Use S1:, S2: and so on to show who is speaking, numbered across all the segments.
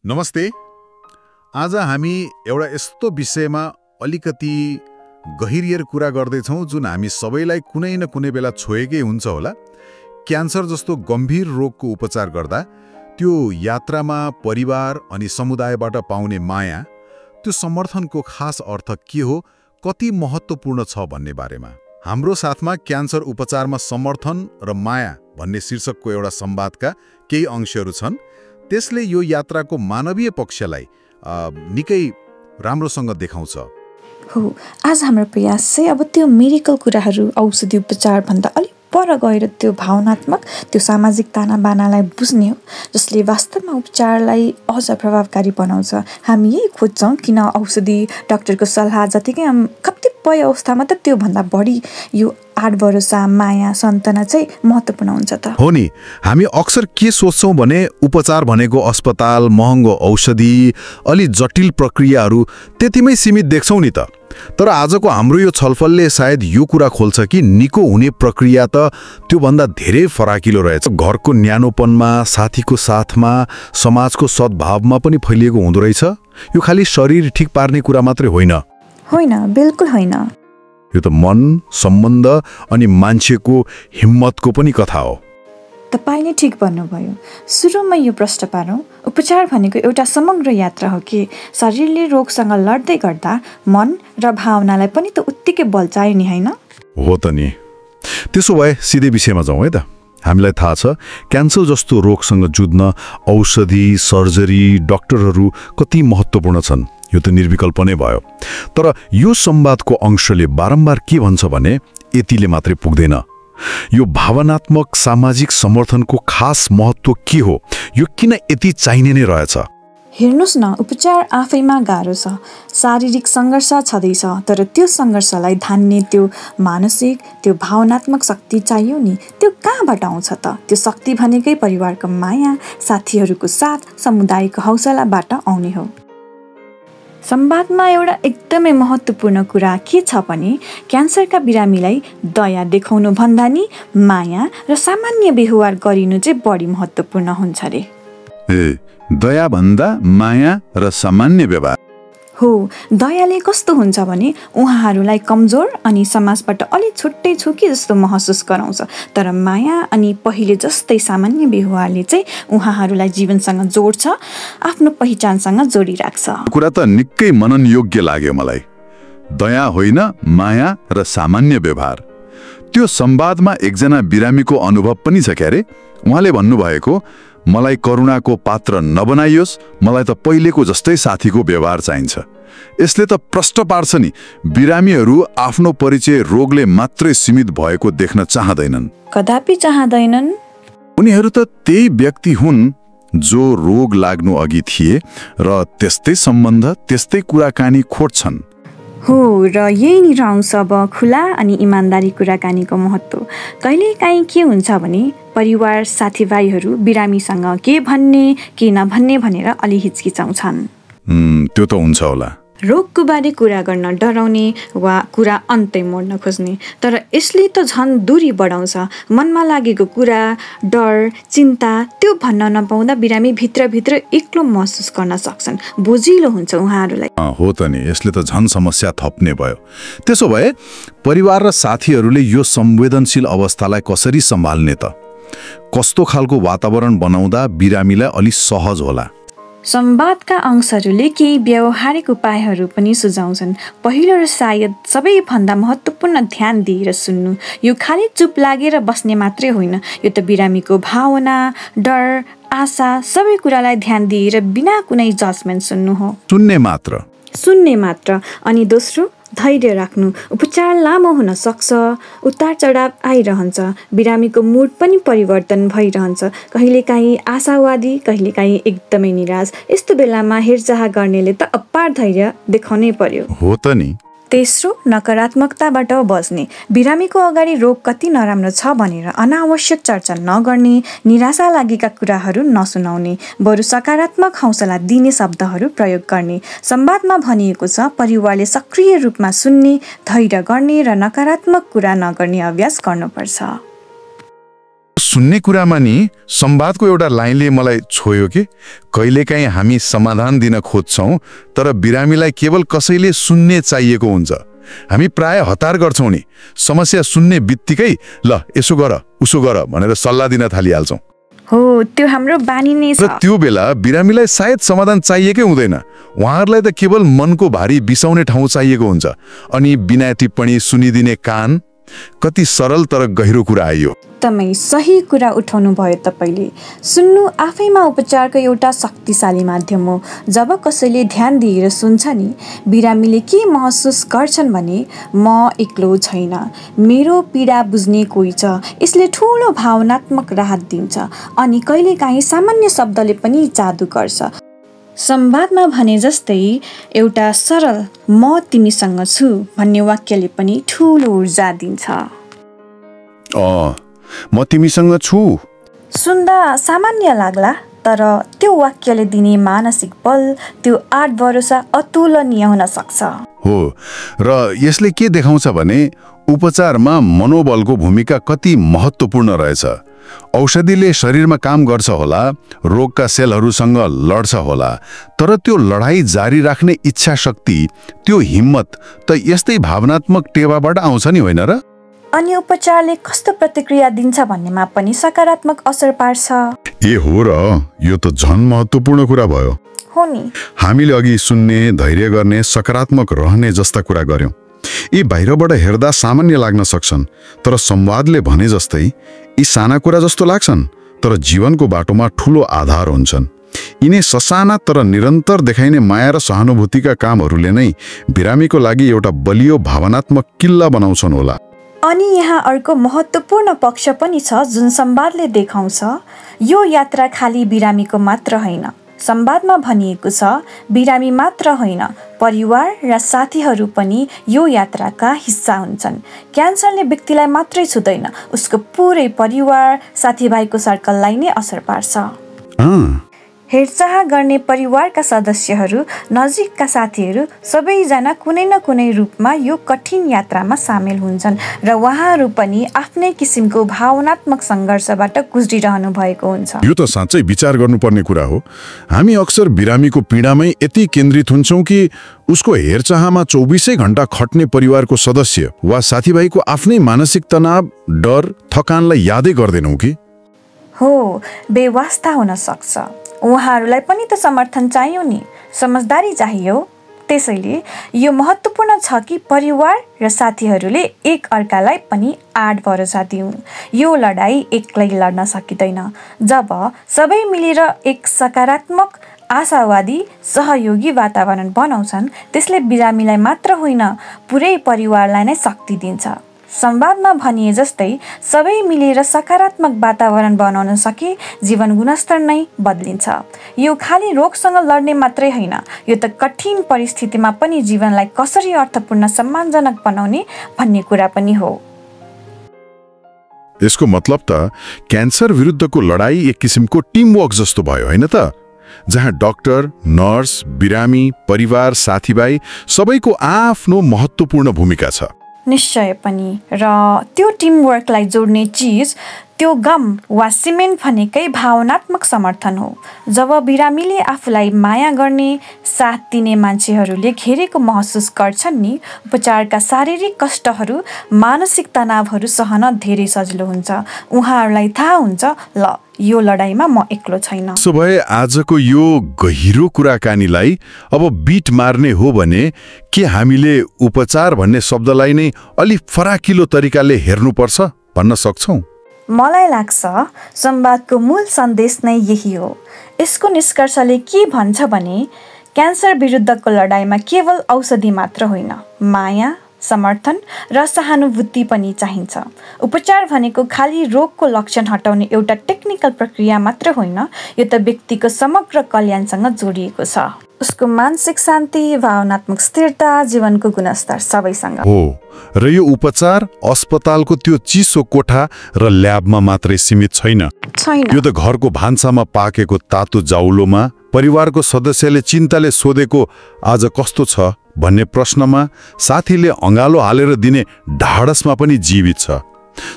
S1: नमस्ते। आज हामी एउटा यस्तो विषयमा अलिकति गहिरिएर कुरा गर्दैछौँ जुन हामी सबैलाई कुनै न कुनै बेला छोएकै हुन्छ होला। क्यान्सर जस्तो गम्भीर रोगको उपचार गर्दा त्यो यात्रामा परिवार अनि समुदायबाट पाउने माया, त्यो समर्थनको खास अर्थ के हो, कति महत्त्वपूर्ण छ भन्ने बारेमा। हाम्रो साथमा क्यान्सर उपचारमा समर्थन र माया भन्ने शीर्षकको एउटा संवादका केही अंशहरू छन्। त्यसले यो यात्राको मानवीय पक्षलाई निकै राम्रोसँग देखाउँछ।
S2: हो, आज हाम्रो प्रयास चाहिँ अब त्यो मेडिकल कुराहरू, औषधि उपचार भन्दा अलिक पर गएर त्यो भावनात्मक, त्यो सामाजिक तानाबानालाई बुझ्ने हो, जसले वास्तवमा उपचारलाई अझ प्रभावकारी बनाउँछ। हामी यही खोज्छौँ किन औषधि, डाक्टरको सल्लाह जतिकै कतिपय अवस्थामा त त्योभन्दा बढी यो आड भरोसा, माया, सन्ताना चाहिँ महत्त्वपूर्ण हुन्छ त।
S1: हो नि, हामी अक्सर के सोच्छौँ भने उपचार भनेको अस्पताल, महँगो औषधि, अलि जटिल प्रक्रियाहरू त्यतिमै सीमित देख्छौँ नि त। तर आजको हाम्रो यो छलफलले सायद यो कुरा खोल्छ कि निको हुने प्रक्रिया त त्योभन्दा धेरै फराकिलो रहेछ। घरको न्यानोपनमा, साथीको साथमा, समाजको सद्भावमा पनि फैलिएको हुँदो रहेछ। यो खालि शरीर ठिक पार्ने कुरा मात्रै होइन।
S2: होइन, बिल्कुल होइन।
S1: यो त मन, सम्बन्ध अनि मान्छेको हिम्मतको पनि कथा हो।
S2: तपाईँले ठिक भन्नुभयो। सुरुमा यो प्रश्न पारौँ, उपचार भनेको एउटा समग्र यात्रा हो कि शरीरले रोगसँग लड्दै गर्दा मन र भावनालाई पनि त उत्तिकै बल चाहियो नि, होइन?
S1: हो त नि। त्यसो भए सिधै विषयमा जाउँ है त। हामीलाई थाहा छ क्यान्सर जस्तो रोगसँग जुझ्न औषधि, सर्जरी, डाक्टरहरू कति महत्त्वपूर्ण छन्। यो त निर्विकल्प नै भयो। तर यो संवादको अंशले बारम्बार के भन्छ भने यतिले मात्रै पुग्दैन। यो भावनात्मक, सामाजिक समर्थनको खास महत्त्व के हो, यो किन यति चाहिने नै रहेछ?
S2: हेर्नुहोस् न, उपचार आफैमा गाह्रो छ, शारीरिक सङ्घर्ष छँदैछ, तर त्यो सङ्घर्षलाई धान्ने त्यो मानसिक, त्यो भावनात्मक शक्ति चाहियो नि। त्यो कहाँबाट आउँछ त? त्यो शक्ति भनेकै परिवारको माया, साथीहरूको साथ, समुदायको हौसलाबाट आउने हो। संवादमा एउटा एकदमै महत्त्वपूर्ण कुरा के छ भने क्यान्सरका बिरामीलाई दया देखाउनु भन्दा नि माया र सामान्य व्यवहार गरिनु चाहिँ बढी महत्त्वपूर्ण हुन्छ रे।
S1: दया भन्दा माया र सामान्य व्यवहार।
S2: हो, दयाले कस्तो हुन्छ भने उहाँहरूलाई कमजोर अनि समाजबाट अलि छुट्टै छु कि जस्तो महसुस गराउँछ। तर माया अनि पहिले जस्तै सामान्य व्यवहारले चाहिँ उहाँहरूलाई जीवनसँग जोड्छ, आफ्नो पहिचानसँग जोडिराख्छ।
S1: कुरा त निकै मनन योग्य लाग्यो मलाई। दया होइन, माया र सामान्य व्यवहार। त्यो संवादमा एकजना बिरामीको अनुभव पनि छ क्यारे। उहाँले भन्नुभएको, मलाई करुणाको पात्र नबनाइयोस्, मलाई त पहिलेको जस्तै साथीको व्यवहार चाहिन्छ। यसले त प्रष्ट पार्छ नि, बिरामीहरू आफ्नो परिचय रोगले मात्रै सीमित भएको देख्न चाहँदैनन्।
S2: कदापि चाहँदैनन्।
S1: उनीहरू त त्यही व्यक्ति हुन् जो रोग लाग्नु अघि थिए र त्यस्तै सम्बन्ध, त्यस्तै कुराकानी खोज्छन्।
S2: हो, र यही नि आउँछ अब खुला अनि इमान्दारी कुराकानीको महत्त्व। कहिलेकाहीँ के हुन्छ भने परिवार, साथीभाइहरू बिरामीसँग के भन्ने, के नभन्ने भनेर अलि हिचकिचाउँछन्।
S1: त्यो त हुन्छ होला।
S2: रोगको बारे कुरा गर्न डराउने वा कुरा अन्तै मोड्न खोज्ने। तर यसले त झन् दूरी बढाउँछ। मनमा लागेको कुरा, डर, चिन्ता त्यो भन्न नपाउँदा बिरामी भित्रभित्र एक्लो महसुस गर्न सक्छन्। बोझिलो हुन्छ उहाँहरूलाई।
S1: हो त नि, यसले त झन् समस्या थप्ने भयो। त्यसो भए परिवार र साथीहरूले यो संवेदनशील अवस्थालाई कसरी सम्हाल्ने त? कस्तो खालको वातावरण बनाउँदा बिरामीलाई अलि सहज होला?
S2: संवादका अंशहरूले केही व्यावहारिक उपायहरू पनि सुझाउँछन्। पहिलो र सायद सबैभन्दा महत्त्वपूर्ण, ध्यान दिएर सुन्नु। यो खालि चुप लागेर बस्ने मात्रै होइन, यो त बिरामीको भावना, डर, आशा सबै कुरालाई ध्यान दिएर बिना कुनै जजमेन्ट सुन्नु हो।
S1: सुन्ने मात्र। अनि दोस्रो, धैर्य राख्नु। उपचार लामो हुन सक्छ, उतार चढाव आइरहन्छ, बिरामीको मुड पनि परिवर्तन भइरहन्छ। कहिलेकाहीँ आशावादी, कहिलेकाहीँ एकदमै निराश। यस्तो बेलामा हेरचाह गर्नेले त अपार धैर्य देखाउनै पर्यो। हो त नि।
S2: तेस्रो, नकारात्मकताबाट बच्ने। बिरामीको अगाडि रोग कति नराम्रो छ भनेर अनावश्यक चर्चा नगर्ने, निराशा लागेका कुराहरू नसुनाउने, बरु सकारात्मक हौसला दिने शब्दहरू प्रयोग गर्ने। संवादमा भनिएको छ परिवारले सक्रिय रूपमा सुन्ने, धैर्य गर्ने र नकारात्मक कुरा नगर्ने अभ्यास गर्नुपर्छ।
S3: सुन्ने कुरामा नि संवादको एउटा लाइनले मलाई छोयो कि कहिलेकाहीँ हामी समाधान दिन खोज्छौँ तर बिरामीलाई केवल कसैले सुन्ने चाहिएको हुन्छ। हामी प्राय हतार गर्छौँ नि, समस्या सुन्ने बित्तिकै ल यसो गर उसो गर भनेर सल्लाह दिन थालिहाल्छौँ।
S2: हो, त्यो हाम्रो बानी नै छ।
S3: र त्यो बेला बिरामीलाई सायद समाधान चाहिएकै हुँदैन, उहाँहरूलाई त केवल मनको भारी बिसाउने ठाउँ चाहिएको हुन्छ। अनि बिना टिप्पणी सुनिदिने कान, कति सरल तर गहिरो कुरा आयो।
S2: एकदमै सही कुरा उठाउनु भयो तपाईले। सुन्नु आफैमा उपचारको एउटा शक्तिशाली माध्यम हो। जब कसैले ध्यान दिएर सुन्छ नि, बिरामीले के महसुस गर्छन् भने म एक्लो छैन, मेरो पीडा बुझ्ने कोही छ। यसले ठुलो भावनात्मक राहत दिन्छ अनि कहिलेकाहीँ सामान्य शब्दले पनि जादु गर्छ। संवादमा भने जस्तै एउटा सरल म तिमीसँग छु भन्ने वाक्यले पनि ठुलो ऊर्जा दिन्छ।
S3: म तिमीसँग छु
S2: सुन्दा सामान्य लाग्ला, तर त्यो वाक्यले दिने मानसिक बल, त्यो आँट भरोसा अतुलनीय हुन सक्छ।
S3: हो, र यसले के देखाउँछ भने उपचारमा मनोबलको भूमिका कति महत्त्वपूर्ण रहेछ। औषधिले शरीरमा काम गर्छ होला, रोगका सेलहरूसँग लड्छ होला, तर त्यो लडाईँ जारी राख्ने इच्छा शक्ति, त्यो हिम्मत त यस्तै भावनात्मक टेवाबाट आउँछ नि, होइन र?
S2: अनि उपचारले कस्तो प्रतिक्रिया दिन्छ भन्नेमा पनि सकारात्मक असर पार्छ।
S3: ए हो र, यो त झन् महत्त्वपूर्ण कुरा भयो।
S2: हो नि,
S3: हामीले अघि सुन्ने, धैर्य गर्ने, सकारात्मक रहने जस्ता कुरा गर्यौं। यी बाहिरबाट हेर्दा सामान्य लाग्न सक्छन्, तर संवादले भने जस्तै यी साना कुरा जस्तो लाग्छन्, तर जीवनको बाटोमा ठूलो आधार हुन्छन्। यिनै ससाना तर निरन्तर देखाइने माया र सहानुभूतिका कामहरूले नै बिरामीको लागि एउटा बलियो भावनात्मक किल्ला बनाउँछन् होला।
S2: अनि यहाँ अर्को महत्त्वपूर्ण पक्ष पनि छ जुन संवादले देखाउँछ। यो यात्रा खाली बिरामीको मात्र होइन। संवादमा भनिएको छ, बिरामी मात्र होइन, परिवार र साथीहरू पनि यो यात्राका हिस्सा हुन्छन्। क्यान्सरले व्यक्तिलाई मात्रै छुँदैन, उसको पुरै परिवार, साथीभाइको सर्कललाई नै असर पार्छ। हेरचाह गर्ने परिवारका सदस्यहरू, नजिकका साथीहरू सबैजना कुनै न कुनै रूपमा यो कठिन यात्रामा सामेल हुन्छन् र उहाँहरू पनि आफ्नै किसिमको भावनात्मक सङ्घर्षबाट गुज्रिरहनु भएको हुन्छ।
S3: यो त साँच्चै विचार गर्नुपर्ने कुरा हो। हामी अक्सर बिरामीको पीडामै यति केन्द्रित हुन्छौँ कि उसको हेरचाहमा 24 घण्टा खट्ने परिवारको सदस्य वा साथीभाइको आफ्नै मानसिक तनाव, डर, थकानलाई यादै गर्दैनौँ कि?
S2: हो, बेवास्ता हुन सक्छ। उहाँहरूलाई पनि त समर्थन चाहियो नि, समझदारी चाहियो। त्यसैले यो महत्त्वपूर्ण छ कि परिवार र साथीहरूले एक अर्कालाई पनि आँट भरोसा दिउँ। यो लडाईँ एक्लै लड्न सकिँदैन। जब सबै मिलेर एक सकारात्मक, आशावादी, सहयोगी वातावरण बनाउँछन्, त्यसले बिरामीलाई मात्र होइन, पुरै परिवारलाई नै शक्ति दिन्छ। संवादमा भनिए जस्तै सबै मिलेर सकारात्मक वातावरण बनाउन सके जीवन गुणस्तर नै बदलिन्छ। यो खाली रोगसँग लड्ने मात्रै होइन, यो त कठिन परिस्थितिमा पनि जीवनलाई कसरी अर्थपूर्ण, सम्मानजनक बनाउने भन्ने कुरा पनि हो।
S3: यसको मतलब त क्यान्सर विरुद्धको लडाई एक किसिमको टिमवर्क जस्तो भयो, होइन त? जहाँ डाक्टर, नर्स, बिरामी, परिवार, साथीभाइ सबैको आफ्नो महत्त्वपूर्ण भूमिका छ।
S2: निश्चय पनि, र त्यो टिमवर्कलाई जोड्ने चिज त्यो गम वा सिमेन्ट भनेकै भावनात्मक समर्थन हो। जब बिरामीले आफूलाई माया गर्ने, साथ दिने मान्छेहरूले घेरेको महसुस गर्छन् नि, उपचारका शारीरिक कष्टहरू, मानसिक तनावहरू सहन धेरै सजिलो हुन्छ। उहाँहरूलाई थाहा हुन्छ, ल यो लडाईँमा म एक्लो छैन।
S3: सो भए आजको यो गहिरो कुराकानीलाई अब बिट मार्ने हो भने के हामीले उपचार भन्ने शब्दलाई नै अलि फराकिलो तरिकाले हेर्नुपर्छ भन्न सक्छौँ?
S2: मलाई लाग्छ संवादको मूल सन्देश नै यही हो। यसको निष्कर्षले के भन्छ भने क्यान्सर विरुद्धको लडाईँमा केवल औषधि मात्र होइन, माया, समर्थन र सहानुभूति पनि चाहिन्छ। उपचार भनेको खाली रोगको लक्षण हटाउने एउटा टेक्निकल प्रक्रिया मात्र होइन, यो त व्यक्तिको समग्र कल्याणसँग जोडिएको छ। उसको मानसिक शान्ति, भावनात्मक स्थिरता, जीवनको गुणस्तर सबैसँग
S3: हो। र यो उपचार अस्पतालको त्यो चिसो कोठा र ल्याबमा मात्रै सीमित छैन।
S2: छैन,
S3: यो त घरको भान्सामा पाकेको तातो जाउलोमा, परिवारको सदस्यले चिन्ताले सोधेको आज कस्तो छ भन्ने प्रश्नमा, साथीले अँगालो हालेर दिने ढाडसमा पनि जीवित छ।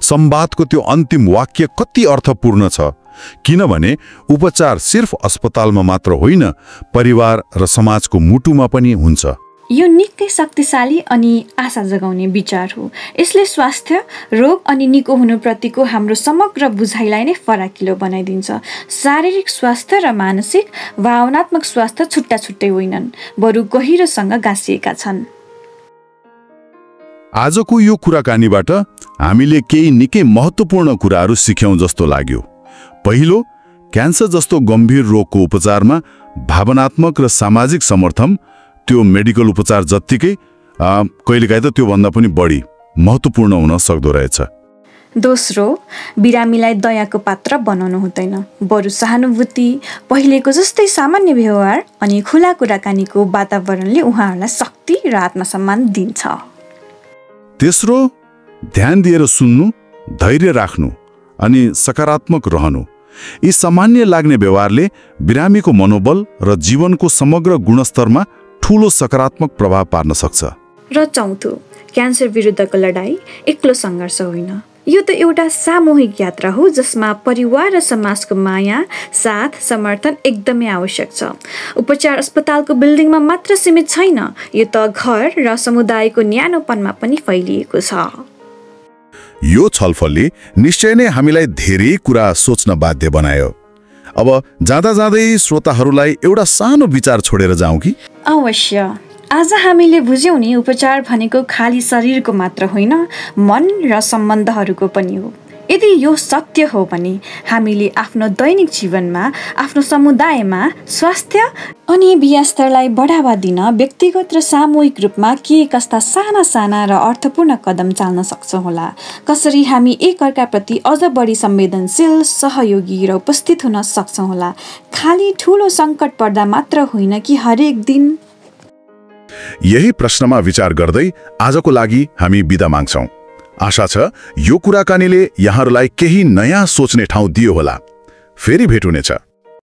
S1: संवादको त्यो अन्तिम वाक्य कति अर्थपूर्ण छ, किनभने उपचार सिर्फ अस्पतालमा मात्र होइन, परिवार र समाजको मुटुमा पनि हुन्छ।
S2: यो निकै शक्तिशाली अनि आशा जगाउने विचार हो। यसले स्वास्थ्य, रोग अनि निको हुनुप्रतिको हाम्रो समग्र बुझाइलाई नै फराकिलो बनाइदिन्छ। शारीरिक स्वास्थ्य र मानसिक भावनात्मक स्वास्थ्य छुट्टा छुट्टै होइनन्, बरु गहिरोसँग गाँसिएका छन्।
S1: आजको यो कुराकानीबाट हामीले केही निकै महत्त्वपूर्ण कुराहरू सिक्यौं जस्तो लाग्यो। पहिलो, क्यान्सर जस्तो गम्भीर रोगको उपचारमा भावनात्मक र सामाजिक समर्थन त्यो मेडिकल उपचार जत्तिकै कहिलेकाहीँ त त्योभन्दा पनि बढी महत्त्वपूर्ण हुन सक्दो रहेछ।
S2: दोस्रो, बिरामीलाई दयाको पात्र बनाउनु हुँदैन, बरु सहानुभूति, पहिलेको जस्तै सामान्य व्यवहार अनि खुला कुराकानीको वातावरणले उहाँहरूलाई शक्ति र आत्मसम्मान दिन्छ।
S1: तेस्रो, ध्यान दिएर सुन्नु, धैर्य राख्नु अनि सकारात्मक रहनु, यी सामान्य लाग्ने व्यवहारले बिरामीको मनोबल र जीवनको समग्र गुणस्तरमा ठूलो सकारात्मक प्रभाव पार्न सक्छ।
S2: र चौथो, क्यान्सर विरुद्धको लडाई एक्लो सङ्घर्ष होइन, यो त एउटा सामूहिक यात्रा हो जसमा परिवार र समाजको माया, साथ, समर्थन एकदमै आवश्यक छ। उपचार अस्पतालको बिल्डिङमा मात्र सीमित छैन, यो त घर र समुदायको न्यानोपनमा पनि फैलिएको छ।
S1: यो छलफलले निश्चय नै हामीलाई धेरै कुरा सोच्न बाध्य बनायो। अब जाँदा जाँदै श्रोताहरूलाई एउटा सानो विचार छोडेर जाउँ कि?
S2: अवश्य। आज हामीले बुझ्यौं नि, उपचार भनेको खाली शरीरको मात्र होइन, मन र सम्बन्धहरूको पनि हो। यदि यो सत्य हो भने हामीले आफ्नो दैनिक जीवनमा, आफ्नो समुदायमा स्वास्थ्य अनि बियास्तरलाई बढावा दिन व्यक्तिगत र सामूहिक रूपमा के कस्ता साना साना र अर्थपूर्ण कदम चाल्न सक्छौँ होला। कसरी हामी एकअर्काप्रति अझ बढी संवेदनशील, सहयोगी र उपस्थित हुन सक्छौँ होला। खाली ठूलो सङ्कट पर्दा मात्र होइन कि हरेक दिन।
S1: यही प्रश्नमा विचार गर्दै आजको लागि हामी बिदा माग्छौं। आशा छ यो कुराकानीले यहाँहरूलाई केही नयाँ सोच्ने ठाउँ दियो होला। फेरि भेट हुनेछ।